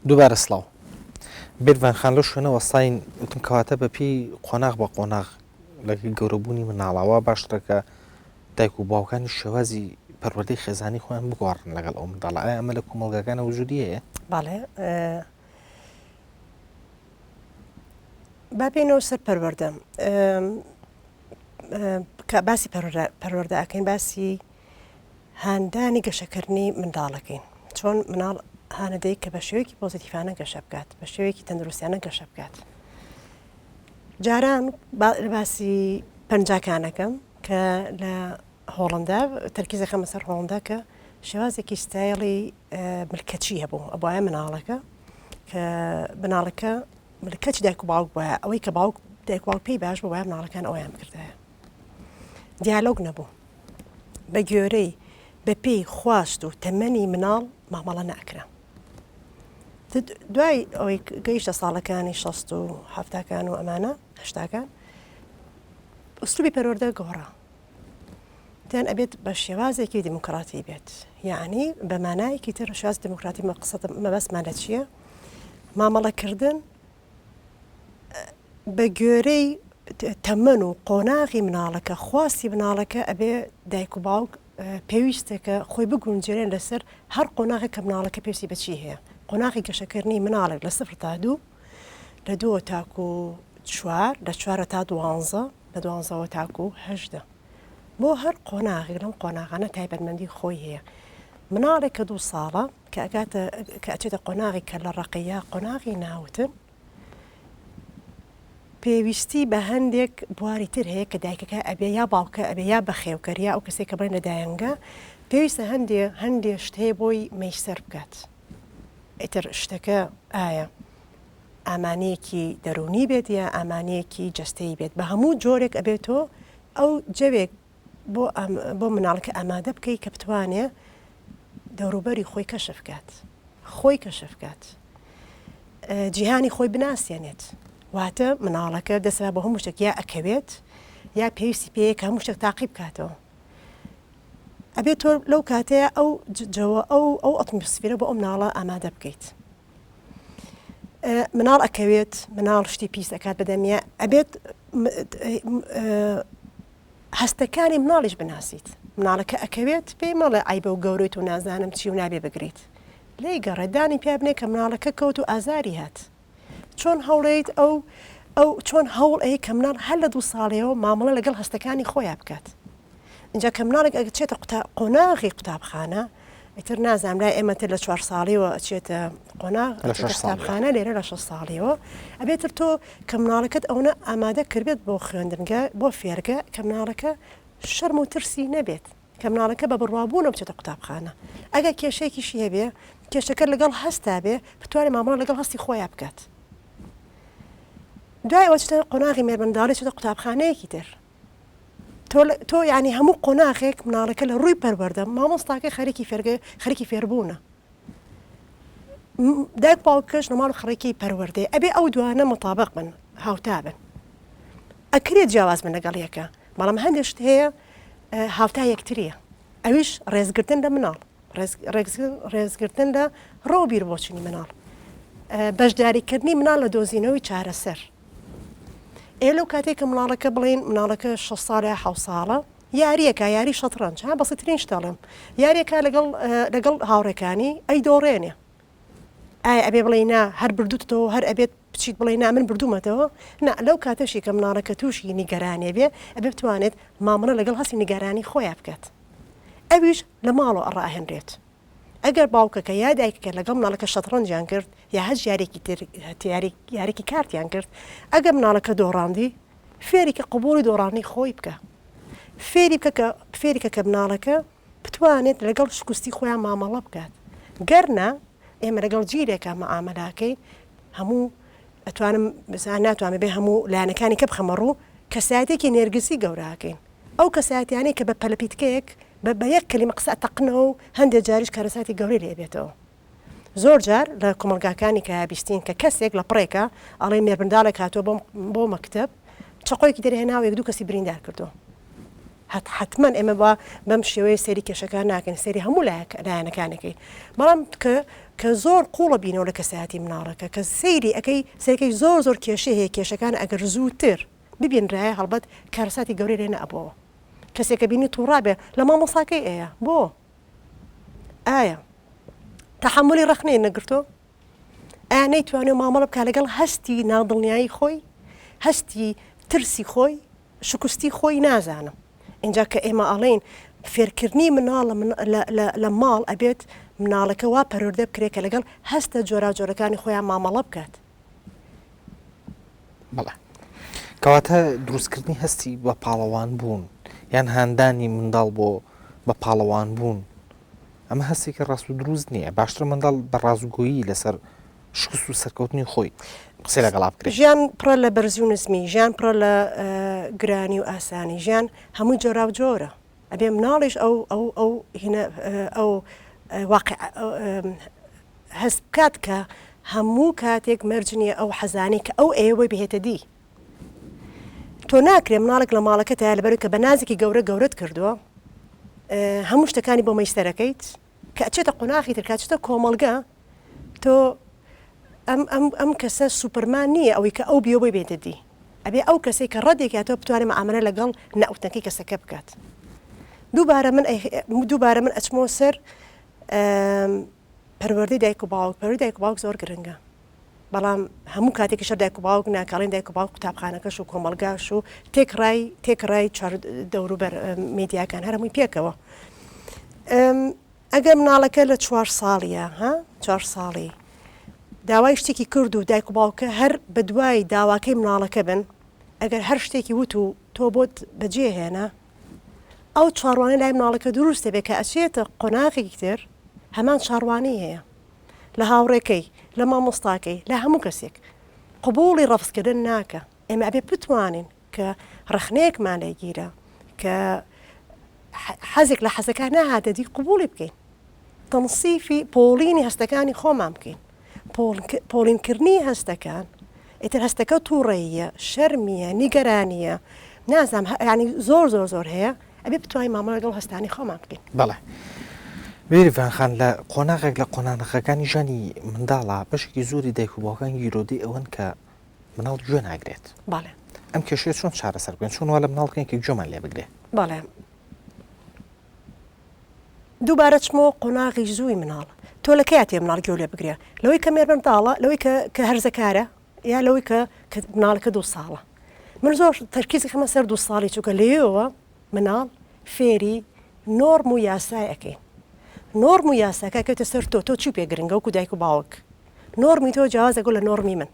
دووبارە سڵاو. بێرڤان خان لەو شوێنە وەستاین وتم کەواتە بە پێی قۆناغ بە قۆناغ لەگەڵ گەورەبوونی مناڵا وا باشترە کە دایک و باوکانی شێوازی پەروەردەی خێزانی خۆیان بگۆڕن لەگەڵ ئەو منداڵە ئایا ئەمە لە کۆمەڵگاکانە وجودی هەیە؟ بەڵێ با بێینەوە سەر پەروەردە کە باسی پەروەردە ئەکەین باسی هاندانی گەشەکردنی منداڵەکەین چۆن مناڵ هانەدەی کە بە شێوەیەکی پۆزیتیفانە گەشە بکات بە شێوەیەکی تەندروستیانە گەشە بکات جاران باسی پەنجاکانەکەم کە لە هۆڵندا تەرکیزەکەمە سەر هۆڵندا کە شێوازێکی ستایڵی ملکەچی هەبوو ئەبواە مناڵەکە کە مناڵەکە ملکەچی دایک و باوک بووە ئەوەی کە باوک دایک باوک پێی باش بوو مناڵەکان ئەویان بکردایە دیالۆگ نەبوو بە گوێرەی بە پێی خواست و تەمەنی مناڵ مامەڵە ناکرا دوای ئەوەی گەیشتە ساڵەکانی 6 و هەفتاکان و ئەمانە هەشتاکان ئوسلوبی پەروەردە گۆڕا تیان ئەبێت بە شێوازێکی دیموکراتی بێت یعنی بە مانایەکی تر شێواز دیموکراتی مەقسەد مەبەستمان لە چییە مامەڵەکردن بە گوێرەی تەمەن و قۆناغی مناڵەکە خواستی مناڵەکە ئەبێ دایک و باوک پێویستە کە خۆی بگونجێنێن لەسەر هەر قۆناغێک کە مناڵەکە پێویستی بە چی هەیە قۆناغی گەشەکردنی مناڵێک لە سفر تا دوو لە دووە تاکو چوار لە چوارە تا دوانزە لە دوانزەوە تاکو هەژدە بۆ هەر قۆناغێک لەم قۆناغانە تایبەتمەندی خۆی هەیە مناڵێک کە دوو ساڵە کە ئەگاتە کە ئەچێتە قۆناغی کە لە ڕەقیە قۆناغی ناوتن پێویستی بە هەندێک بواری تر هەیە کە دایکەکە ئەبێ یا باوکە ئەبێ یا بەخێوکەر یا ئەو کەسێک کە بڵێن لە دایەنگە پێویستە هەندێ هەندێ شت هەیە بۆی مەیسەر بکات ئیتر شتەکە ئایا ئامانەیەکی دەروونی بێت یا ئامانەیەکی جەستەیی بێت بە هەموو جۆرێک ئەبێت تۆ ئەو جەوێک بۆ بۆ مناڵەکە ئامادە بکەی کە بتوانێ دەوروبەری خۆی کەشف بکات خۆی کەشف بکات جیهانی خۆی بناسیێنێت واتە مناڵەکە دەسرا بۆ هەموو شتێک یا ئەکەوێت یا پێویستی پێیە کە هەموو شتێک تاقی بکاتەوە ئەبێت تۆ لەو کاتەیە ئەو جەوە ئەو ئەو ئەتمۆسفیرە بۆ ئەو مناڵە ئامادە بکەیت مناڵ ئەکەوێت مناڵ شتی پیس ئەکات بەدەمیە ئەبێت هەستەکانی مناڵیش بناسیت مناڵەکە ئەکەوێت پێی مەڵێ عیبە و گەورەیت و نازانم چی و نابێ بگریت لێی گەڕێ دانی پیا بنێ کە مناڵەکە کەوت و ئازاری هات چۆن هەوڵێیت ئەو ئەو چۆن هەوڵ ئەی کە مناڵ هەر لە دوو ساڵیەوە مامەڵە لەگەڵ هەستەکانی خۆیان بکات اینجا کە مناڵێک ئەچێتە قوتا قۆناغی قوتابخانە ئیتر نازانم لای ئێمە تر لە چوار ساڵیەوە ئەچێتە قۆناغ لە شەش ساڵیەوە. قوتابخانە لێرە لە شەش ساڵیەوە ئەبێتر تۆ کە مناڵەکەت ئەونە ئامادە کردبێت بۆ خوێندنگە بۆ فێرگە کە مناڵەکە شەرم و ترسی نەبێت کە مناڵەکە بە بڕوابوونەوە بچێتە قوتابخانە ئەگەر کێشەیەکیشی هەبێ کێشەکە لەگەڵ هەستا بێ بتوانێت مامەڵە لەگەڵ هەستی خۆیان بکات دوای ئەوە چێتە قۆناغی مێرمنداڵی چێتە قوتابخانەیەکی تر تۆ تۆ یعنی هەموو قۆناغێک مناڵەکە لە ڕووی پەروەردە مامۆستاکە خەریکی فێرگە خەریکی فێربوونە دایک باوکەش لە ماڵ خەڕێکی پەروەردەیە ئەبێ ئەو دوانە مطابق بن هاوتا بن ئەکرێت جیاواز بن لەگەڵ یەکە بەڵام هەندێک شت هەیە هاوتا یەکتریە ئەویش ڕێزگرتن لە مناڵ ڕێزگرتن لە ڕۆ بیر بۆچنی مناڵ بەشداریکردنی مناڵ لە دۆزینەوەی چارەسەر ئێ لەو کاتێک کە مناڵەکە بڵین مناڵەکە 6 ساڵە حە ساڵە یاریەکە یاری شەتڕەنج ها بەسیترین شتەڵێم یاریەکە لەگەڵ لەگەڵ هاوڕێکانی ئەی دۆڕێنێ ئایا ئەبێ بڵێی نا هەر بردوتتەوە هەر ئەبێت بچیت بڵێی نا من بردوومەتەوە؟ نا لەو کاتەشی کە مناڵەکە تووشی نیگەرانیە بێ ئەبێ بتوانێت مامەڵە لەگەڵ هەستی نیگەرانی خۆیا بکات ئەویش لە ماڵەوە ئەڕائەهێنرێت ئەگەر باوکەکە یا دایکەکە لەگەڵ مناڵەکە شەتڕەنجیان کرد یا هەر یاریەکی تر یاریەکی کارتیان کرد ئەگەر مناڵەکە دۆڕاندی فێری کە قبوڵی دۆڕانی خۆی بکە فێری بکە کە فێری کە کە مناڵەکە بتوانێت لەگەڵ شکستی خۆیان مامەڵە بکات گەر نا ئێمە لەگەڵ جیلێکا مەعامەلاکەین هەموو ئەتوانم ناتوانم بێ هەموو لایەنەکانی کە بخەمە ڕوو کەسایەتێکی نێرگزی گەوراکەین ئەو کەسایەتیانەی کە بە پەلەپیتکەیەک بە بە یەک کەلیمە قسە ئەتەقنەوە و هەندێک جاریش کارەساتی گەورەی لێ بێتەوە زۆر جار لە کۆمەڵگاکانی کە بیستین کە کەسێک لە پڕێکە ئەڵێ مێرمنداڵێک هاتووە بۆ بۆ مەکتەب چەقۆیەکی دەرهێناوە یەک دوو کەسی بریندار کردووە. هەت حەتمەن ئێمە با بەم شێوەیە سەیری کێشەکان ناکەین سەیری هەموو لایەک لایەنەکانەکەی بەڵام کە کە زۆر قوڵە بینەوە لە کەسایەتی مناڵەکە کە سەیری ئەەکەی سەیرەکەی زۆر زۆر کێشەی هەیە کێشەکان ئەگەر زووتر ببینرایە هەڵبەت کارەساتی گەورەی لێ نەئەبۆوە کەسێکە بینی توڕابێ لە مامۆساکەی ئەیە بۆ ئایا تەحەمولی ڕەخنەی نەگرتۆ؟ ئایا نەیتوانێ مامەڵە بکات لەگەڵ هەستی نادڵنیایی خۆی، هەستی ترسی خۆی، شکستی خۆی نازانم. ئینجا کە ئێمە ئەڵێین فێرکردنی مناڵ لە ماڵ ئەبێت مناڵەکە وا پەروەردە بکرێت کە لەگەڵ هەستە جۆراوجۆرەکانی خۆیان مامەڵە بکات. بەڵێ. کەواتە دروستکردنی هەستی بە پاڵەوان بوون یان هاندانی منداڵ بۆ بە پاڵەوان بوون ئەمە هەستێکی ڕاست و دروست نییە باشترە منداڵ بە ڕاستگۆیی لەسەر شکست و سەرکەوتنی خۆی قسەی لەگەڵا بکرێت. ژیان پڕە لە بەرزی و نزمی، ژیان پڕە لە گرانی و ئاسانی، ژیان هەمووی جۆراوجۆرە، ئەبێ مناڵیش ئەو ئەو ئەو هینە ئەو واقع هەست بکات کە هەموو کاتێک مەرج نییە ئەو حەزانەی کە ئەو ئەیەوێ بهێتە دی. تۆ ناکرێ مناڵێک لە ماڵەکەتایە لەبەرئەوەی کە بە نازێکی گەورە گەورەت کردووە هەموو شتەکانی بۆ مەیسەرەکەیت کە ئەچێتە قۆناغی تر کە ئەچێتە کۆمەڵگە تۆ ئەم ئەم ئەم کەسە سوپەرمان نییە ئەوەی کە ئەو بیەوەی بێتە دی ئەبێ ئەو کەسێک کە ڕەدێک یا تۆ بتوانێت معاملە لەگەڵ نەوتنەکەی کەسەکە بکات دووبارە من دووبارە من ئەچمەوە سەر پەروەردەی دایک و باوک پەروەردەی دایک و باوک زۆر گرنگە بەڵام هەموو کاتێکیش هەر دایک و باوک نا کە ئەڵێن دایک و باوک قوتابخانەکەش و کۆمەڵگاش و تێکڕای تێکڕای چوار دەوروبەر میدیاکان هەر هەمووی پێکەوە ئەگەر مناڵەکە لە چوار ساڵیە ها چوار ساڵی داوای شتێکی کرد و دایک و باوکە هەر بە دوای داواکەی مناڵەکە بن ئەگەر هەر شتێکی وت و تۆ بۆت بەجێ هێنا ئەو چاڕوانە لای مناڵەکە دروست دەبێت کە ئەچێتە قۆناغێکی تر هەمان چاڕوانی هەیە لە هاوڕێکەی، لە مامۆستاکەی، لە هەموو کەسێک. قبوڵی ڕەفزکردن ناکا. ئێمە ئەبێ بتوانین کە ڕەخنەیەکمان لێ گیرا، کە حەزێک لە حەزەکان نەهاتە دی قبوڵی بکەین. تەنسیفی پۆڵینی هەستەکانی خۆمان بکەین. پۆڵینکردنی هەستەکان، ئیتر هەستەکە تووڕەییە، شەرمییە، نیگەرانییە، نازانم یانی زۆر زۆر زۆر هەیە. ئەبێ بتوانین مامەڵە لەگەڵ هەستانی خۆمان بکەین. بەڵێ بێریڤان خان لە قۆناغێک لە قۆنانغەکانی ژیانی منداڵا بەشێکی زۆری دایک و باوکان گیرۆدەی ئەوەن کە مناڵ گوێ ناگرێت. بەڵێ. ئەم کێشەیە چۆن چارەسەر بکەین؟ چۆن وا لە مناڵ بکەین کە گوێمان لێ بگرێ؟ بەڵێ. دووبارە چمەوە قۆناغی زووی مناڵ. تۆ لە کەیا تێ مناڵ گوێ لێ بگرێ؟ لەوەی کە مێرمنداڵە، لەوەی کە کە هەرزەکارە؟ یا لەوەی کە کە مناڵەکە دوو ساڵە من زۆر تەرکیزی خەمە سەر دوو ساڵی چونکە لەوێوە مناڵ فێری نۆرم و یاسای ئەەکەین نۆرم و یاساکە کەوتە سەر تۆ تۆ چی پێ گرنگە وەکو دایک و باوک نۆرمی تۆ جیاوازە لە نۆرمی من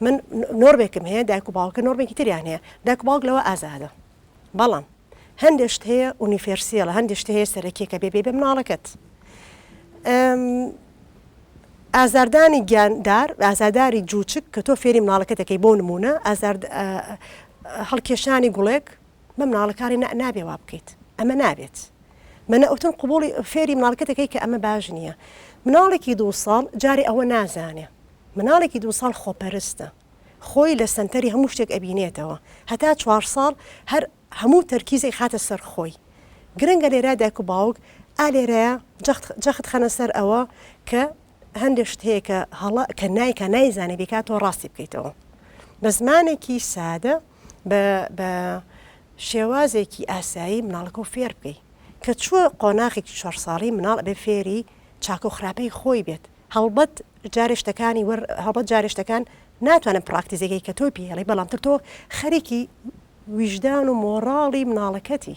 من نۆرمێکم هەیە دایک و باوکە نۆرمێکی تریان هەیە دایک و باوک لەوە ئازادە بەڵام هەندێک شت هەیە universal ە هەندێک شت هەیە سەرەکیەکە بێ بێ بە مناڵەکەت ئازاردانی گیاندار، ئازارداری جووچک کە تۆ فێری مناڵەکەت دەکەی بۆ نموونە ئازار هەڵکێشانی گوڵێک بە مناڵەکانی نا نابێ وا بکەیت ئەمە نابێت مەنە ئەوتن قوبوڵی فێری مناڵەکەت دەکەی کە ئەمە باش نییە مناڵێکی دوو ساڵ جارێ ئەوە نازانێ مناڵێکی دوو ساڵ خۆپەرستە خۆی لە سەنتەری هەموو شتێک ئەبینێتەوە هەتا چوار ساڵ هەر هەموو تەرکیزێک خاتە سەر خۆی گرنگە لێرە دایک و باوک ئا لێرەیە جەخت جەخت خەنە سەر ئەوە کە هەندێک شت هەیە کە هەڵە کە نایکا نایزانێ بیکات تۆ ڕاستی بکەیتەوە بە زمانێکی سادە بە بە شێوازێکی ئاسایی مناڵەکە و فێر بکەی کە چووە قۆناغێکی چوار ساڵی مناڵ ئەبێ فێری چاکە و خراپەی خۆی بێت هەڵبەت جارێ شتەکانی وەر هەڵبەت جارێ شتەکان ناتوانن پراکتیزەکەی کە تۆی پێڵی بەڵام تر تۆ خەریکی ویژدان و مۆڕاڵی مناڵەکەتی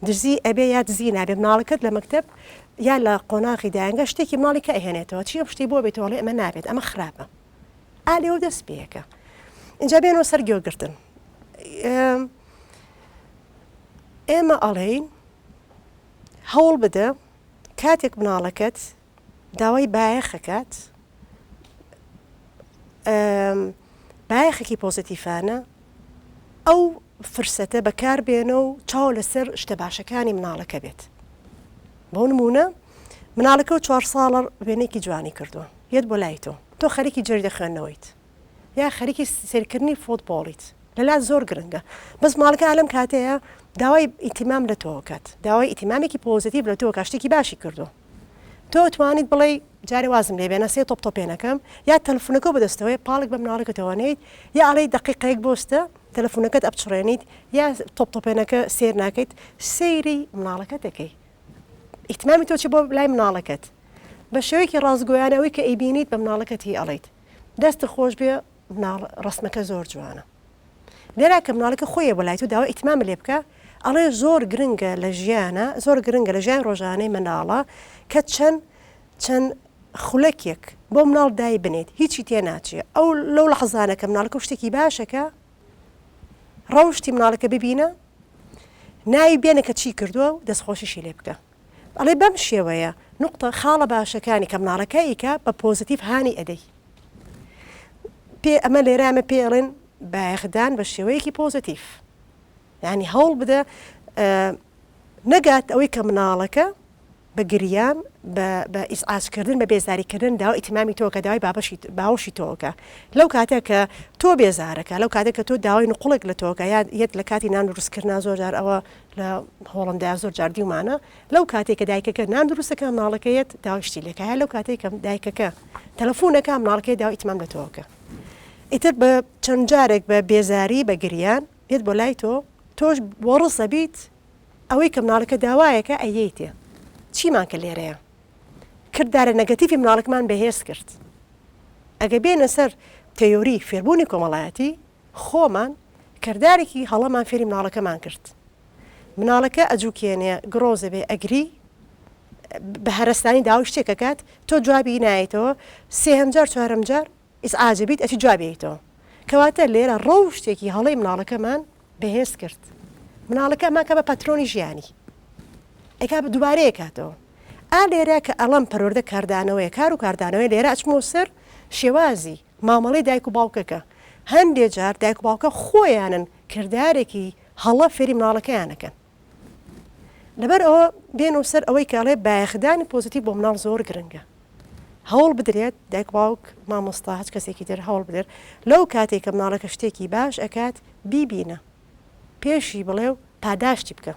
دزی ئەبێ یا دزی نابێ مناڵەکەت لە مەکتەب یا لە قۆناغی دایەنگە شتێکی مناڵی کە ئەهێنێتەوە چی ئەم شتەی بۆ بێتەوە ئەڵێ ئەمە نابێت ئەمە خراپە ئا لێوە دەست پێکە اینجا بێنەوە سەر گوێگرتن ئێمە ئەڵێین هەوڵ بدە کاتێک مناڵەکەت داوای بایەخ ئەکات بایەخێکی پۆزیتیفانە ئەو فرسەتە بەکار بێنە و چاو لەسەر شتە باشەکانی مناڵەکە بێت بۆ نمونە مناڵەکە و چوار ساڵە وێنێکی جوانی کردووە یەت بۆ لای تۆ تۆ خەریکی جەریدە خوێندنەوەیت یا خەریکی سێرکردنی فۆتبۆڵیت. لەلات زۆر گرنگە بەس ماڵەکە لەم کاتەیە داوای ئیتیمام لە تۆ کات داوای ئیتیمامێکی پۆزیتیڤ لە تۆ کە شتێکی باشی کردو تۆ توانیت بڵێ جارێ وازم لێ بێنە سێ تۆپ تۆپێنەکەم یا تەلفونەکە بەدەستەوەی پاڵک بە مناڵەکەتەوە نیت یا ئەڵێی دەقیقەیەک بۆستە تەلەفونەکەت ئەپچڕێنیت یا تۆپ تۆپێنەکە سێر ناکەیت سەیری مناڵەکەت دەکەی ئیهتمامی تۆ چی بۆ لای مناڵەکەت بە شێوەیەکی ڕاستگۆیانە ئەوەی کە ئەیبینیت بە مناڵەکەت هی ئەڵێیت دەستت خۆش بێ مناڵ ڕسمەکە زۆر جوانە لێرا کە مناڵەکە خۆیە بۆ لای تۆ داوای ئیهتمام لێ بکە ئەڵێ زۆر گرنگە لە ژیانە زۆر گرنگە لە ژیان ڕۆژانەی مناڵە کە چەند چەند خولەکێک بۆ مناڵ دای بنێت هیچی تێ ناچێ ئەو لەو لەحزانە کە مناڵەکە شتێکی باشەکە ڕەوشتی مناڵەکە ببینە ناوی بێنە کە چی کردووە و دەستخۆشیشی لێ بکە ئەڵێ بەم شێوەیە نوقتە خاڵە باشەکانی کە مناڵەکە ئیکا بە پۆزیتیڤ هانی ئەدەی پێ ئەمە لێرە ئەمە پێ ئەڵێن بایەخدان بە شێوەیەکی پۆزیتیڤ یعنی هەوڵ بدە نەگات ئەوەی کە مناڵەکە بە گریان، بە بە ئیزعاج کردن، بە بێزاری کردن داوای ئیتیمامی تۆ کە داوای بابەشی باوەشی تۆ کە. لەو کاتە کە تۆ بێزارەکە، لەو کاتە کە تۆ داوای نقوڵێک لە تۆ کە یا یەت لە کاتی نان دروست کردنا زۆر جار ئەوە لە هۆڵەندا زۆر جار دیومانە لەو کاتێک کە دایکەکە نان دروست دەکا مناڵەکە یەت داوای شتی لێکا یا لەو کاتێک کە دایکەکە تەلەفون ئەکا مناڵەکەی داوای ئیتیمام لە تۆ کە. ئیتر بە چەند جارێک بە بێزاری بە گریان یەت بۆ لای تۆ تۆش وەڕس ئەبیت ئەوەی کە مناڵەکە داوایەکە ئەیەیتێ. چیمان کرد لێرەیە؟ کردارە نەگەتیڤی مناڵەکەمان بەهێز کرد. ئەگەر بێینە سەر تێۆری فێربوونی کۆمەڵایەتی، خۆمان کردارێکی هەڵەمان فێری مناڵەکەمان کرد. مناڵەکە ئەجوکێنێ، گڕۆز ئەبێ، ئەگری، بە هەرەسانی داوای شتێک ئەکات، تۆ جوابی نایەیتەوە، سێهەم جار، چوارەم جار ئیزعاج ئەبیت ئەچی جوابی ئەیتەوە. کەواتە لێرە ڕەوشتێکی هەڵەی مناڵەکەمان بەهێز کرد. مناڵەکە ئەماکا بە پاترۆنی ژیانی. ئەیکا بە دووبارەی ئەکاتەوە. ئا لێرە کە ئەڵەم پەروەردە کاردانەوەیە، کار و کاردانەوەیە لێرە ئەچمەوە سەر شێوازی مامەڵەی دایک و باوکەکە. هەندێ جار دایک و باوکە خۆیانن کردارێکی هەڵە فێری مناڵەکەیان ئەکەن. لەبەر ئەوە بێنەوە سەر ئەوەی کە ئەڵێ بایەخدانی پۆزیتیڤ بۆ مناڵ زۆر گرنگە. هەوڵ بدرێت دایک باوک مامۆستا هەچ کەسێکی تر هەوڵ بدرێت لەو کاتێک کە مناڵەکە شتێکی باش ئەکات بیبینە پێشی بڵێ و پاداشتی بکە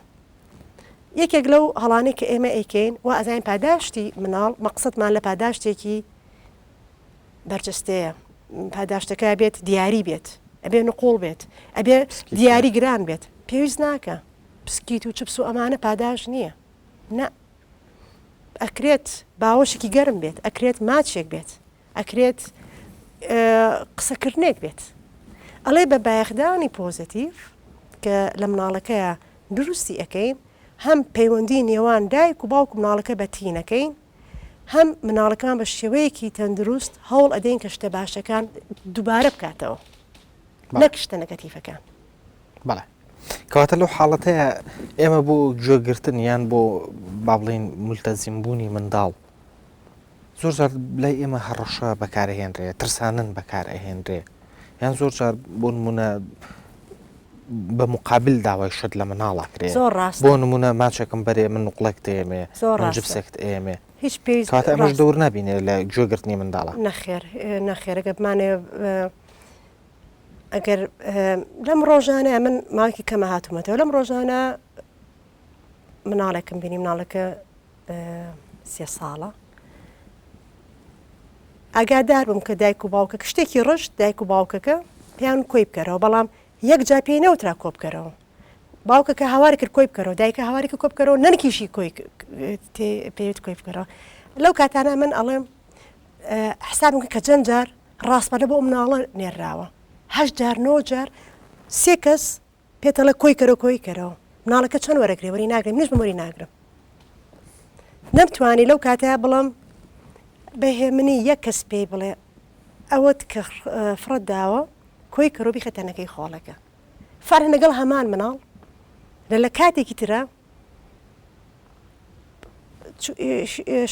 یەکێک لەو هەڵانەی کە ئێمە ئەیکەین وا ئەزانین پاداشتی مناڵ مەقسەدمان لە پاداشتێکی بەرجەستەیە پاداشتەکە بێت دیاری بێت ئەبێ نقۆڵ بێت ئەبێ دیاری گران بێت پێویست ناکە پسکیت و چپس و ئەمانە پاداش نییە نە ئەکرێت باوەشێکی گەرم بێت، ئەکرێت ماچێک بێت، ئەکرێت قسەکردنێک بێت. ئەڵێ بە بایەخدانی پۆزەتیڤ کە لە مناڵەکەیا دروستی ئەکەین، هەم پەیوەندی نێوان دایک و باوک و مناڵەکە بەتینەکەین، هەم مناڵەکەمان بە شێوەیەکی تەندروست هەوڵ ئەدەین کە شتە باشەکان دووبارە بکاتەوە نەک شتە نەگەتیڤەکان. بەڵێ. کەواتە لەو حاڵەتەیە ئێمە بۆ گوێگرتن یان بۆ با بڵێین ملتەزیم بوونی منداڵ زۆر جار لای ئێمە هەڕەشە بەکارهێنرێ ترسانن بەکارئەهێنرێ یان زۆر جار بۆ نمونە بە مقابل داوای شت لە مناڵ ئەکرێ زۆر ڕاستە بۆ نمونە ماچێکم بەرێ من نوقڵێک تێمێ زۆر من ڕاستە جپسێکت ئێمێ هیچ پێویست کەواتە ئەمەش ڕاستە دەور نابینێ لە گوێگرتنی منداڵە نەخێر نەخێر ئەگەر بمانەوێ ئەگەر لەم ڕۆژانە من ماوەیەکی کەمە هاتوومەتەوە لەم ڕۆژانە مناڵێکم بینی مناڵەکە سێ ساڵە ئاگادار بووم کە دایک و باوکە شتێکی ڕشت دایک و باوکەکە پێیان کۆی بکەرەوە بەڵام یەک جا پێی نەوترا کۆ بکەرەوە باوکەکە هاواری کرد کۆی بکەرەوە دایکە هاواری کرد کۆ بکەرەوە نەنکیشی کۆی پێوت کۆی بکەرەوە لەو کاتانە من ئەڵێم حسابم کە چەند جار ڕاسپاردە بۆ ئەو مناڵە نێرراوە هەشت جار نۆ جار سێ کەس پێت ئەڵێ کۆی کەرەوە کۆی کەرەوە مناڵەکە چۆن وەرەگرێ وەری ناگرێ منیش بم وەری ناگرم نەمتوانی لەو کاتەیە بڵم بە هێمنی یەک کەس پێی بڵێ ئەوەت کە فڕەت داوە کۆی کەرۆ بیخە تەنەکەی خۆڵەکە فەرە لەگەڵ هەمان مناڵ لە لە کاتێکی ترە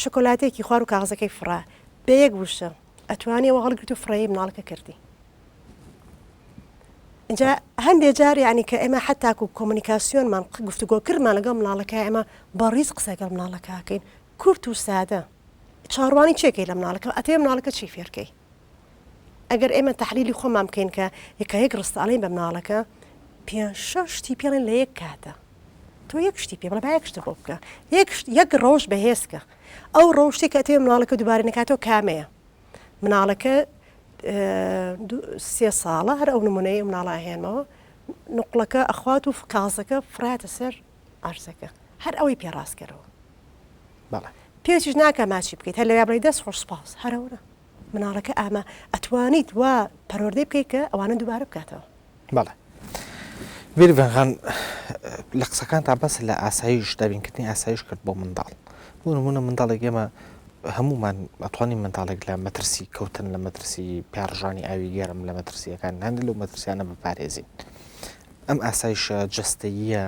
شۆکۆلاتێکی خوار و کاغزەکەی فڕا بە یەک وشە ئەتوانی ئەوە هەڵگرت و فڕێی مناڵەکە کردی اینجا هەندێ جار یعنی کە ئێمە حتاکو کۆمونیکاسیۆنمان گفتوگۆکردمان لەگەڵ مناڵەکە ئێمە بەڕیز قسە لەگەڵ مناڵەکەکەین کورت و سادە چاڕوانی چێکەی لە مناڵەکە ئەتەوێ مناڵەکە چی فێرکەی؟ ئەگەر ئێمە تەحلیلی خۆمان بکەین کە یەکە یەک ڕستە ئەڵێین بە مناڵەکە پێنج شەش شتی پێڵێن لە یەک کاتە تۆ یەک شتی پێ بڵێ با یەک شتت بۆ بکە یەک شت یەک ڕەوش بەهێز کە ئەو ڕەوشتێک کە ئەتەوێ مناڵەکە دووبارە نەکاتەوە کامەیە مناڵەکە سێ ساڵە هەر ئەو نمونەیە مناڵە ئەهێنمەوە نقڵەکە ئەخوات و کازەکە فڕاتە سەر عەرزەکە هەر ئەوەی پێ ڕاستکەرەوە بەڵێ پێویستیش ناکا ماچی بکەیت هەر لەویا بڵێی دەست خۆش سوپاس هەر ئەوەنە مناڵەکە ئامە ئەتوانیت وا پەروەردەی بکەیت کە ئەوانە دووبارە بکاتەوە. بەڵێ بیرڤان خان لە قسەکانتا باست لە ئاسایش دابینکردنی ئاسایش کرد بۆ منداڵ بۆ نمونە منداڵێک ئێمە هەمومان ئەتوانین منداڵێک لە مەترسی کەوتن لە مەترسی پیاڕژانی ئاوی گەرم لە مەترسیەکان هەندێک لەو مەترسیانە بپارێزین ئەم ئاسایشە جەستەییە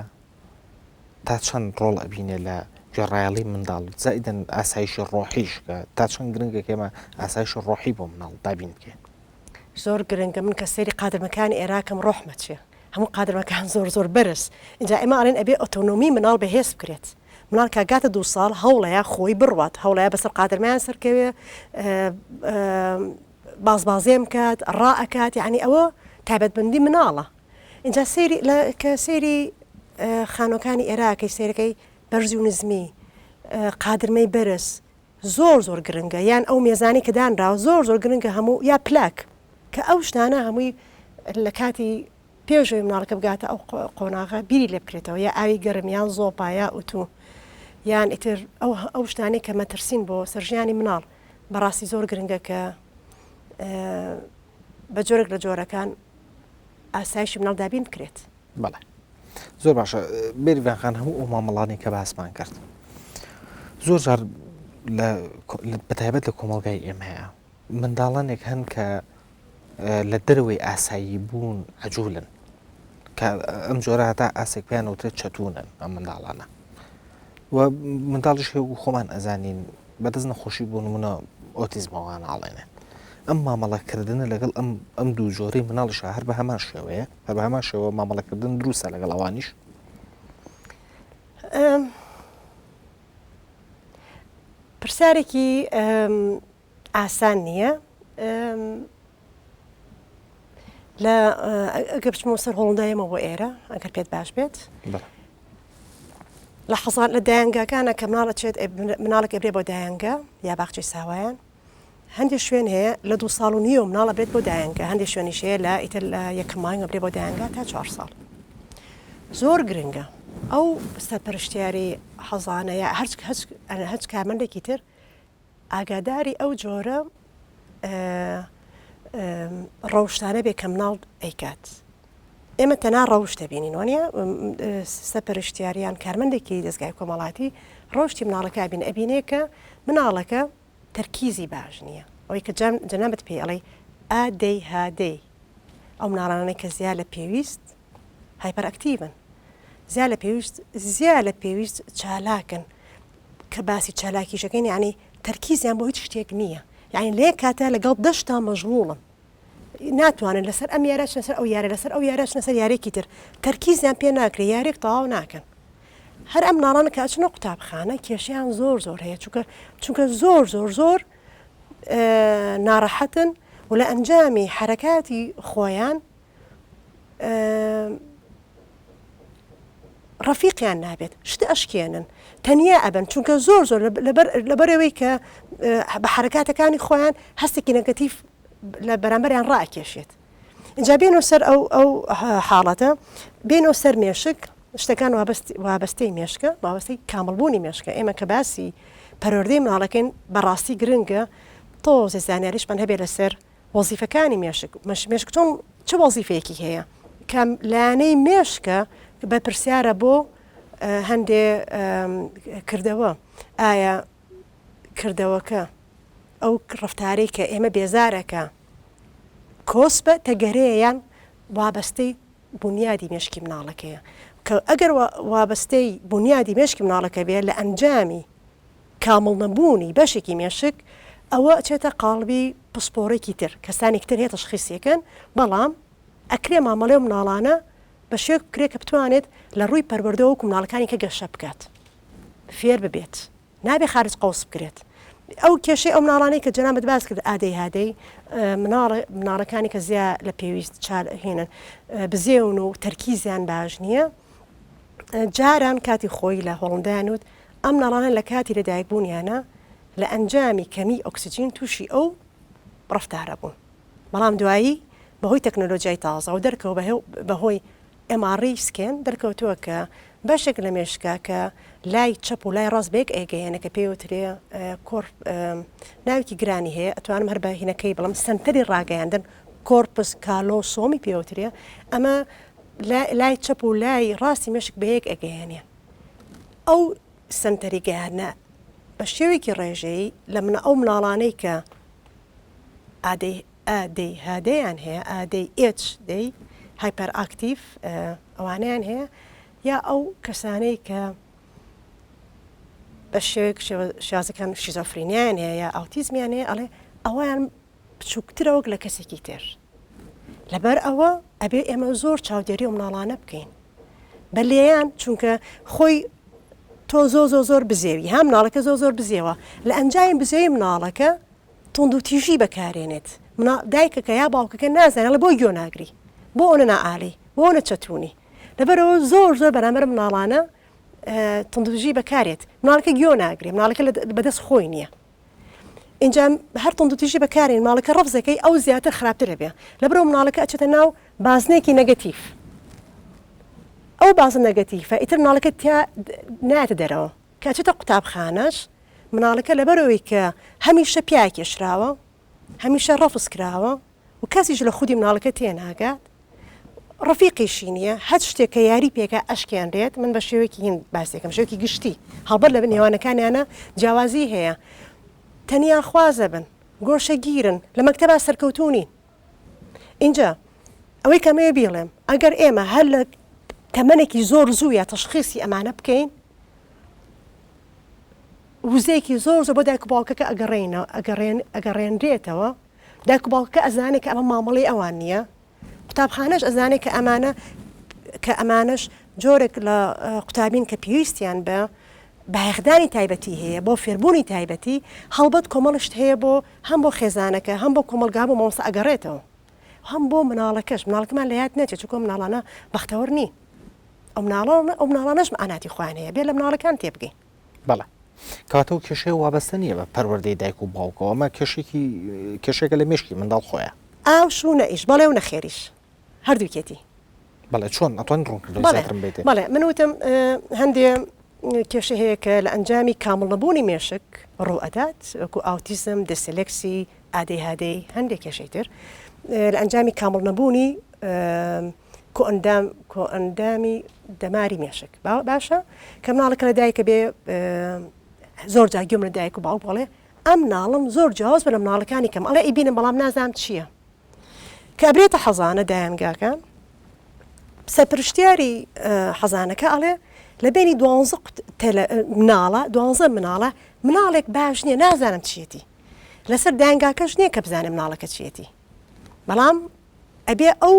تا چەند ڕۆڵ ئەبینێ لە گوێڕایەڵی منداڵ زائیدەن ئاسایشی ڕۆحیش کە تا چەند گرنگە کە ئێمە ئاسایشی ڕۆحی بۆ مناڵ دابین بکەین؟ زۆر گرنگە من کە سەیری قادرمەکانی ئێراقم ڕۆحم ئەچێ هەموو قادرمەکان زۆر زۆر بەرز ئینجا ئێمە ئەڵێن ئەبێ ئۆتۆنۆمی مناڵ بەهێز بکرێت مناڵ کە گاتە دوو ساڵ هەوڵەیە خۆی بڕوات هەوڵەیە بەسەر قادرمەیان سەرکەوێ بازبازێم کات ڕائەکات یعنی ئەوە تایبەتمەندی مناڵە ئینجا سەیری لە کە سەیری خانوەکانی ئێراقی سەیرەکەی بەرزی و نزمی قادرمەی بەرز زۆر زۆر گرنگە یان ئەو مێزانی کە دانراوە زۆر زۆر گرنگە هەموو یا پلاک کە ئەو شتانە هەمووی لە کاتی پێشەوەی مناڵەکە بگاتە ئەو قۆناغە بیری لێ بکرێتەوە یا ئاوی گەرم یان زۆپا یا ئوتو یان ئیتر ئەو ئەو شتانەی کە مەترسین بۆ سەر ژیانی مناڵ بەڕاستی زۆر گرنگە کە بە جۆرێک لە جۆرەکان ئاسایشی مناڵ دابین بکرێت. بەڵێ زۆر باشە بێریڤان خان هەموو ئەو مامەڵانەی کە باسمان کرد زۆر جار بە تایبەت لە کۆمەڵگای ئێمەیە منداڵانێک هەن کە لە دەرەوەی ئاسایی بوون عجولن کە ئەم جۆرە هەتا ئاسێک پێیان وترێت چەتونن ئەم منداڵانە و منداڵیش هەیە و خۆمان ئەزانین بەدەست نەخۆشی بۆ نمونە ئۆتیزمەوە ناڵێنێت ئەم مامەڵەکردنە لەگەڵ ئەم ئەم دوو جۆرەی مناڵیشا هەر بە هەمان شێوەیە هەر بە هەمان شێوە مامەڵەکردن دروستە لەگەڵ ئەوانیش؟ پرسیارێکی ئاسان نییە لە ئەگەر بچمەوە سەر هۆڵندا ئێمە بۆ ئێرە ئەگەر پێت باش بێت لە حەزان لە دایەنگاکانە کە مناڵە چێت مناڵێک ئەبرێ بۆ دایەنگە یا باخچەی ساوایان هەندێک شوێن هەیە لە دو ساڵ و نیوە مناڵ ئەبرێت بۆ دایەنگە هەندێک شوێنیش هەیە لە ئیتر لە یەکەم مانگ ئەبرێ بۆ دایەنگە تا چوار ساڵ زۆر گرنگە ئەو سەرپەرشتیاری حەزانە یا هەرچ هەچ هەچ کارمەندێکی تر ئاگاداری ئەو جۆرە ڕەوشتانە بێ کە مناڵ ئەیکات ئێمە تەنها ڕەوشت دەبینین وانە سەپەرشتیار یان کارمەندێکی دەستگای کۆمەڵاتی ڕەوشتی مناڵەکە بین ئەبینێ کە مناڵەکە تەرکیزی باش نییە ئەوەی کە جەنابت پێی ئەڵێی ئا دەی ها دەی ئەو مناڵانەی کە زیا لە پێویست hyperactive ن زیا لە پێویست زیا لە پێویست چالاکن کە باسی چالاکیشەکەین یعنی تەرکیزیان بۆ هیچ شتێک نییە یعنی لە یەک کاتە لەگەڵ دەشتا مەشغوڵن ناتوانن لەسەر ئەم یارە چنە سەر ئەو یارە لەسەر ئەو یارە چنە سەر یارێکی تر تەرکیزیان پێ ناکرێ یارێک تەواو ناکەن هەر ئەم مناڵانە کە ئەچنە قوتابخانە کێشەیان زۆر زۆر هەیە چونکە چونکە زۆر زۆر زۆر ناڕەحەتن و لە ئەنجامی حرەکاتی خۆیان ڕەفیقیان نابێت شت ئەشکێنن تەنیا ئەبن چونکە زۆر زۆر لەبەرەوەی کە بە حرەکاتەکانی خۆیان هەستێکی نەگەتیف لە بەرامبەریان ڕائەکێشێت ئینجا بێنەوە سەر ئەو ئەو حاڵەتە بێنەوە سەر مێشک شتەکان وابەستەی مێشکە وابەستەی کامڵبوونی مێشکە ئێمە کە باسی پەروەردەی مناڵەکەین بەڕاستی گرنگە تۆزێ زانیاریشمان هەبێت لەسەر وەزیفەکانی مێشک مێشک چۆن چ وەزیفەیەکی هەیە کە لایەنەی مێشکە بەرپرسیارە بۆ هەندێ کردەوە ئایا کردەوەکە ئەو ڕەفتارەی کە ئێمە بێزارەکە کۆسپە تەگەرەیە یان وابەستەی بونیادی مێشکی مناڵەکەیە کە ئەگەر وابەستەی بونیادی مێشکی مناڵەکە بێ لە ئەنجامی کامڵ نەبوونی بەشێکی مێشک ئەوە ئەچێتە قاڵبی پسپۆڕێکی تر کەسانێکی تر هەیە تەشخیسیەکەن بەڵام ئەکرێ مامەڵەی ئەو مناڵانە بە شێوەیەک بکرێت کە بتوانێت لە ڕووی پەروەردەوە وەکو مناڵەکانی کە گەشە بکات فێر ببێت. نابێ خارج قەوس بکرێت. ئەو کێشەی ئەو مناڵانەی کە جەنابت باس کرد ئادەی هادەی مناڵ مناڵەکانی کە زیا لە پێویست چال هێنن بزێون و تەرکیزیان باش نییە جاران کاتی خۆی لە هۆڵندایان وت ئەم مناڵانە لە کاتی لەدایکبوونیانە لە ئەنجامی کەمی ئۆکسجین تووشی ئەو ڕەفتارە بوون بەڵام دوایی بەهۆی تەکنەلۆجیای تازەوە دەرکەوت بەهۆی MRI scan دەرکەوتووە کە بەشێک لە مێشکە کە لای چەپ و لای ڕاست بەیەک ئەیگەیەنێ کە پێی وترێ کۆر ناوێکی گرانی هەیە ئەتوانم هەر بە هینەکەی بڵێم سەنتەری ڕاگەیاندن corpus callosum ی پێ وترێ ئەمە لای چەپ و لای ڕاستی مێشک بەیەک ئەگەیەنێ ئەو سەنتەری گەیاندنە بە شێوەیەکی ڕێژەیی لە منە ئەو مناڵانەی کە ئادەی ئا دەی ها دەیان هەیە ئا دەی ئێچ دەی hyperactive ئەوانەیان هەیە یا ئەو کەسانەی کە بە شێوەیەک شێوازەکان شیزۆفرینیان هەیە یا ئاوتیزمیان هەیە ئەڵێ ئەویان بچووکترە وەک لە کەسێکی تر لەبەر ئەوە ئەبێ ئێمە زۆر چاودێری و مناڵانە بکەین بە لێیان چونکە خۆی تۆ زۆ زۆ زۆر بزێوی ها مناڵەکە زۆ زۆر بزێوە لە ئەنجامی بزێوی مناڵەکە توندوتیژی بەکارێنێت منا دایکەکە یا باوکەکە نازانێ ئەڵێ بۆ گوێ ناگری بۆ ئەونە نائالی بۆ ئەونە چەتونی لەبەرئەوە زۆر زۆر بەرامبەر مناڵانە توندوتیژی بەکارێت مناڵەکە گوێ ناگرێ مناڵەکە بەدەست خۆی نییە اینجا هەر توندوتیژی بەکارێن مناڵەکە ڕەفزەکەی ئەو زیاتر خراپتر ئەبێ لەبەرئەوە مناڵەکە ئەچێتە ناو بازنەیەکی negative ئەو بازنە negative ە ئیتر مناڵەکە تیا نایەتە دەرەوە کە ئەچێتە قوتابخانەش مناڵەکە لەبەرئەوەی کە هەمیشە پیاکێشراوە هەمیشە ڕەفز کراوە و کەسیش لە خودی مناڵەکە تێناگات ڕەفیقیشی نییە هەر شتێک کە یاری پێکا ئەشکێنرێت من بە شێوەیەکی هین باسێکم شێوەیەکی گشتی هەڵبەت لە نێوانەکانیانە جیاوازی هەیە تەنیا خوازە بن گۆشەگیرن لە مەکتەبا سەرکەوتوو نین ئینجا ئەوەی کە ئەمەوێ بیڵێم ئەگەر ئێمە هەر لە تەمەنێکی زۆر زوو یا تەشخیسی ئەمانە بکەین وزەیەکی زۆر زۆر بۆ دایک و باوکەکە ئەگەڕێنەوە ئەگەڕێن ئەگەڕێنرێتەوە دایک و باوکەکە ئەزانێت کە ئەمە مامەڵەی ئەوان نییە قوتابخانەش ئەزانێت کە ئەمانە کە ئەمانەش جۆرێک لە قوتابین کە پێویستیان بە بایەخدانی تایبەتی هەیە بۆ فێربوونی تایبەتی هەڵبەت کۆمەڵشت هەیە بۆ هەم بۆ خێزانەکە هەم بۆ کۆمەڵگا بۆ مامۆستا ئەگەڕێتەوە هەم بۆ مناڵەکەش مناڵەکەمان لە یاد نەچێت چونکە مناڵانە بەختەوەر نین ئەو مناڵە ئەو مناڵانەش مەعاناتی خۆیان هەیە بێ لە مناڵەکان تێبگەین. بەڵێ. کەواتە ئەو کێشەیە وابەستە نییە بە پەروەردەی دایک و باوکەوە، ئەمە کێشێکی کێشێکە لە مێشکی منداڵ خۆیە. ئاوش و نەئیش، بەڵێ و نەخێریش هەردووکێتی. بەڵێ چۆن؟ ئەتوانی ڕوونکردنەوەی بەڵێ زیاترم بەیتێ؟ بەڵێ من وتم هەندێ کێشە هەیە کە لە ئەنجامی کامڵ نەبوونی مێشک ڕوو ئەدات وەکو ئاوتیزم، دێسلێکسی، ئادەی هادەی هەندێک کێشەی تر لە ئەنجامی کامڵ نەبوونی کۆئەندام کۆئەندامی دەماری مێشک باشە کە مناڵەکە لە دایکە بێ زۆر جار گوێم لە دایک و باوک بەڵێ ئەم مناڵم زۆر جیاواز بە لە مناڵەکانی کەم ئەڵێ ئیبینم بەڵام نازانم چییە کە ئەبرێتە حەزانە دایانگاکە سەرپرشتیاری حەزانەکە ئەڵێ لە بینی دوانزە مناڵە دوانزە مناڵە مناڵێک باش نییە نازانم چیەتی لەسەر دایانگاکەش نییە کە بزانێ مناڵەکە چیەتی بەڵام ئەبێ ئەو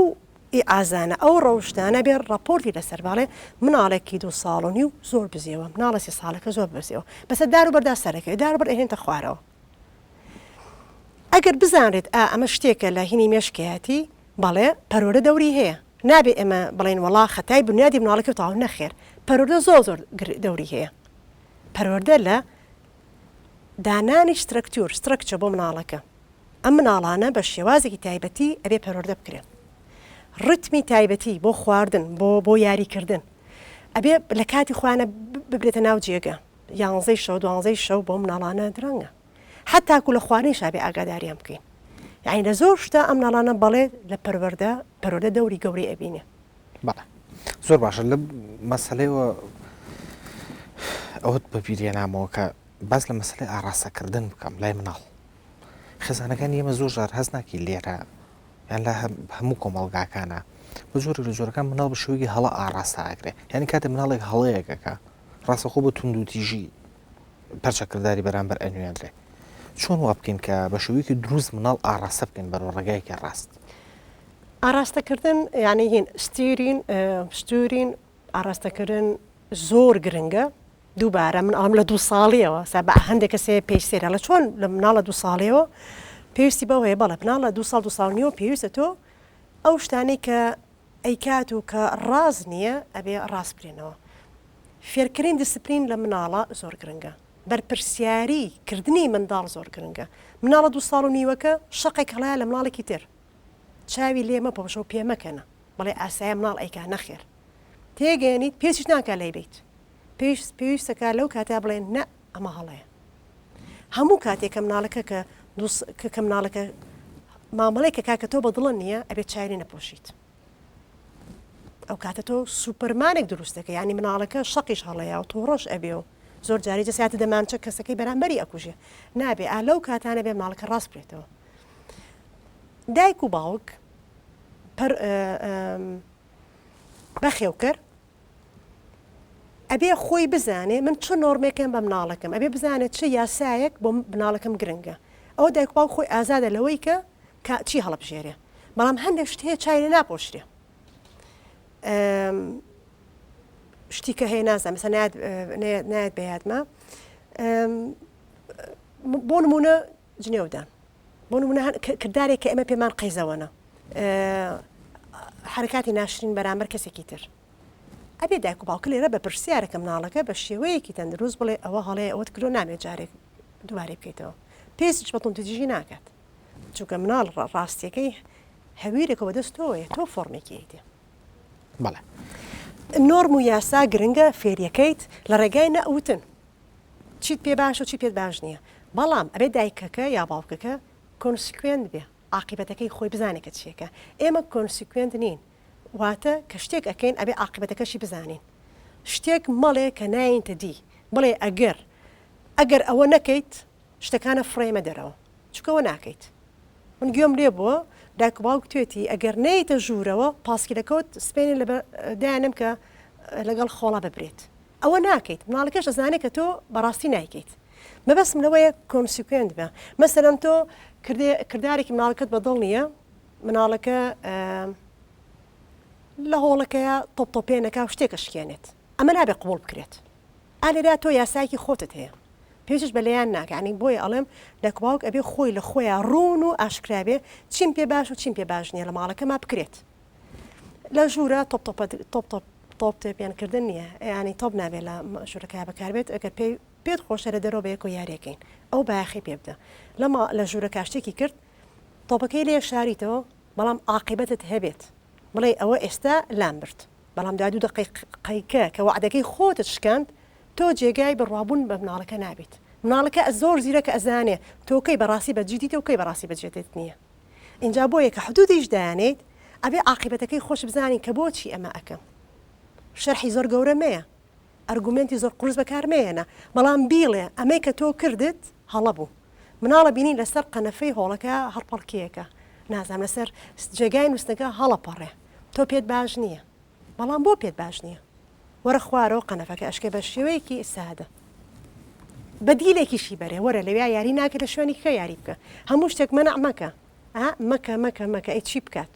ئیعازانە ئەو ڕەوشتانە بێ ڕاپۆرتی لەسەر باڵێ مناڵێکی دو ساڵ و نیو زۆر بزێوە مناڵە سێ ساڵەکە زۆر بزێوە بەسەر دار و بەردا سەرەکەوێ دار و بەر ئەهێنتە خوارەوە ئەگەر بزانرێت ئا ئەمە شتێکە لە هینی مێشکیەتی بەڵێ پەروەردە دەوری هەیە نابێ ئێمە بڵێین وەڵا خەتای بنیادی مناڵەکە و تەواو نەخێر پەروەردە زۆر زۆر دەوری هەیە پەروەردە لە دانانی سترەکتور structure بۆ مناڵەکە ئەم مناڵانە بە شێوازێکی تایبەتی ئەبێ پەروەردە بکرێن ڕتمی تایبەتی بۆ خواردن بۆ بۆ یاریکردن ئەبێ لە کاتی خۆیانە ببرێتە ناو جێگە یانزەی شەو دوانزەی شەو بۆ مناڵانە درەنگە حتاکو لە خواردنیشا بێ ئاگاداریان بکەین یعنی لە زۆر شتە ئەم مناڵانە بەڵێ لە پەروەردە پەروەردە دەوری گەورەی ئەبینێ. بەڵێ زۆر باشە لە مەسەلەیەوە ئەوەت بەبیرێنامەوە کە باس لە مەسەلەی ئاڕاستەکردن بکەم لای مناڵ خێزانەکانی ئێمە زۆر جار هەست ناکەی لێرە یان لە هەموو کۆمەڵگاکانە بە جۆرێک لە جۆرەکان مناڵ بە شێوەیەکی هەڵە ئاڕاستە ئەکرێ یعنی کاتێ مناڵێک هەڵەیەکەکە ڕاستەخۆ بە توندوتیژی پەرچەکرداری بەرامبەر ئەنوێنرێ چۆن وا بکەین کە بە شێوەیەکی دروست مناڵ ئاڕاستە بکەین بەرەو ڕێگایەکی ڕاست ئاراستەکردن یعنی هین steering steering ئاراستەکردن زۆر گرنگە. دووبارە من ئەڵم لە دوو ساڵیەوە سا بە هەندێک کەس هەیە پێی سەیرە ئەڵێ چۆن لە مناڵ لە دوو ساڵیەوە پێویستی بەوە هەیە بەڵێ مناڵ لە دوو ساڵ دوو ساڵ نیوە پێویستە تۆ ئەو شتانەی کە ئەیکات و کە ڕاست نییە ئەبێ ڕاست بکرێنەوە فێرکردنی دیسپلین لە مناڵە زۆر گرنگە بەرپرسیاری کردنی منداڵ زۆر گرنگە مناڵە دوو ساڵ و نیوەکە شەقێک هەڵایە لە مناڵێکی تر چاوی لێ مەپۆشە و پێ مەکەنە بەڵێ ئاسایە مناڵ ئەیکا نەخێر تێگەیەنیت پێچیش ناکا لێی بیت پێویست پێویستەکە لەو کاتە بڵێن نە ئەمە هەڵەیە هەموو کاتێک کە مناڵەکە کە کە کە مناڵەکە مامەڵەی کە کاکە تۆ بە دڵە نییە ئەبێت چاوی نەپۆشیت ئەو کاتە تۆ سوپەرمانێک دروست دەکەی یانی مناڵەکە شەقیش هەڵەیە و تۆڕەش ئەبێ و زۆر جاری جەساتە دەمانچە کەسەکەی بەرامبەری ئەکوژێ نابێ ئا لەو کاتانە بێ مناڵەکە ڕاست بکرێتەوە دایک و باوک پەر بەخێوکەر ئەبێ خۆی بزانێ من چ نۆرمێکم بە مناڵەکەم ئەبێ بزانێت چ یاسایەک بۆ مناڵەکەم گرنگە ئەوە دایک باوک خۆی ئازادە لەوەی کە کە چی هەڵبژێرێ بەڵام هەندێک شت هەیە چای لێ ناپۆشرێ شتی کە هەیە نازانم مەسەلەن نایەت نایەت بە یادمە بۆ نمونە جنێودان بۆ نمونە کردارێک کە ئێمە پێمان قەیزەوەنە حرکاتی ناشرین بەرامبەر کەسێکی تر ئەبێ دایک و باوکە لێرە بە پرسیارەکە مناڵەکە بە شێوەیەکی تەندروست بڵێ ئەوە هەڵەیە ئەوەت کردو نامێت جارێک دووبارەی بکەیتەوە پێستیش بە توندوتیژی ناکات چونکە مناڵ ڕاستیەکەی هەویرێکە بەدەست تۆیە تۆ فۆرمێکی ئەیتێ. بەڵێ. نۆرم و یاسا گرنگە فێریەکەیت لە ڕێگای نە وتن چیت پێ باشە و چی پێت باش نییە بەڵام ئەبێ دایکەکە یا باوکەکە consequent بێ عاقیبەتەکەی خۆی بزانێ کە چیەکە ئێمە consequent نین واتە کە شتێک ئەکەین ئەبێ عاقیبەتەکەشی بزانین شتێک مەڵێ کە نایەیتە دی بڵێ ئەگەر ئەگەر ئەوە نەکەیت شتەکانە فڕێمە دەرەوە چونکە ئەوە ناکەیت من گوێم لێ بووە دایک و باوک توێتی ئەگەر نەیتە ژوورەوە پاسکیلەکەوت سپێنێ لە دایانم کە لەگەڵ خۆڵا ببرێت ئەوە ناکەیت مناڵەکەش ئەزانێت کە تۆ بەڕاستی نایکەیت مەبەستم لەوەیە consequent بە مەسەلەن تۆ کردارێکی مناڵەکەت بەدڵ نییە مناڵەکە لە هۆڵەکەیە تۆپ تۆپێنەکە و شتێکە شکێنێت ئەمە نابێ قبوڵ بکرێت ئا لێرە تۆ یاسایەکی خۆتت هەیە پێویستیش بە لێیان ناکا یانی بۆیە ئەڵێم دایک و باوک ئەبێ خۆی لە خۆیا ڕوون و ئاشکرا بێ چیم پێ باش و چیم پێ باش نییە لە ماڵەکەما بکرێت لە ژوورە تۆپ تۆپە تۆپ تۆپ تۆپ تێپێن کردن نییە یانی تۆپ نابێ لە ژوورەکە بەکاربێت ئەگەر پێی پێت خۆشە لە دەرەوە بەیەکەوە یاریەکەین ئەو بایەخی پێ بدە لەما لە ژوورەکە شتێکی کرد تۆپەکەی لێ شاریتەوە بەڵام عاقیبەتت هەبێت بڵێ ئەوە ئێستا لام برد بەڵام دوای دوو دەقیقەیکە کە وەعدەکەی خۆتت شکاند تۆ جێگای بڕوابوون بە مناڵەکە نابیت مناڵەکە زۆر زیرەکە ئەزانێ تۆ کەی بەڕاستی بە جدیتە و کەی بەڕاستی بە جدیت نییە ئینجا بۆیە کە حدودیش دایانێیت ئەبێ عاقیبەتەکەی خۆش بزانی کە بۆچی ئەمە ئەکەم شەرحی زۆر گەورە مەیە ئەرگومێنتی زۆر قورس بەکار مەیەنە بەڵام بیڵێ ئەمەی کە تۆ کردت هەڵە بوو مناڵە بینی لەسەر قەنەفەی هۆڵەکە هەڵپەڕکێیەکە نازانم لەسەر جێگای نووستنەکە هەڵەپەڕێ تۆ پێت باش نییە بەڵام بۆ پێت باش نییە وەرە خوارەوە قەنەفەکە ئەشکێ بە شێوەیەکی سادە بەدیلێکیشی بەرێ وەرە لەویا یاری ناکە لە شوێنی کە یاری بکە هەموو شتێک مەنع مەکە مەکە مەکە مەکە ئەی چی بکات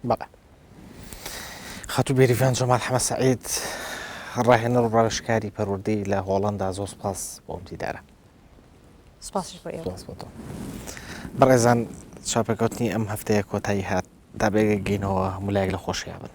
بەڵێ خاتوو بێریڤان جەمال حەمە سەعید ڕاهێنەر و ڕاوێژکاری پەروەردەی لە هۆڵەندا زۆر سپاس بۆ ئەم دیدارە سپاسیش بۆ ئێوە. سپاس بۆ تۆ. بەڕێزان چاپێکەوتنی ئەم هەفتەیە کۆتایی هات تا بێگەینەوە هەموو لایەک لە خۆشییا بن.